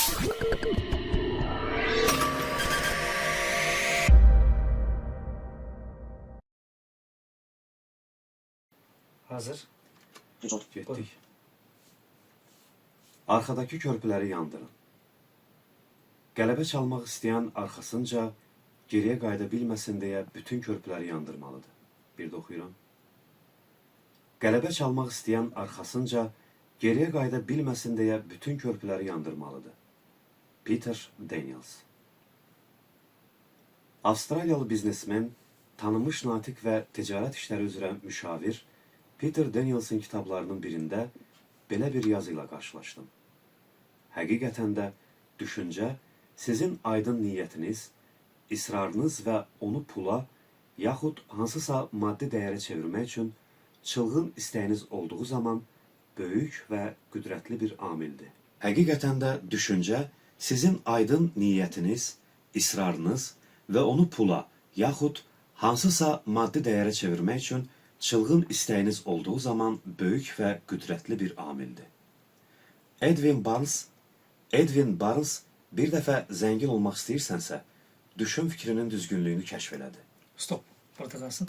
Hazır. Getdik. Arxadakı körpüləri yandırın. Qələbə çalmaq istəyən arxasınca geriyə qayıda bilməsin deyə bütün körpüləri yandırmalıdır. Bir də oxuyuram. Qələbə çalmaq istəyən arxasınca geriyə qayıda bilməsin deyə bütün körpüləri yandırmalıdır. Peter Daniels. Avstraliyalı biznesmen, tanınmış natiq və ticarət işləri üzrə müşavir Peter Daniels'ın kitablarının birində belə bir yazı ilə qarşılaşdım. Həqiqətən də düşüncə sizin aydın niyyətiniz, israrınız və onu pula yaxud hansısa maddi dəyərə çevirmək üçün çılğın istəyiniz olduğu zaman böyük və qüdrətli bir amildir. Həqiqətən də düşüncə sizin aydın niyyətiniz, israrınız və onu pula yaxud hansısa maddi dəyərə çevirmək üçün çılğın istəyiniz olduğu zaman böyük və qüdrətli bir amildir. Edwin Barnes Edwin Barnes bir dəfə zəngin olmaq istəyirsənsə, düşün fikrinin düzgünlüyünü kəşf elədi. Stop. Burada qalsın.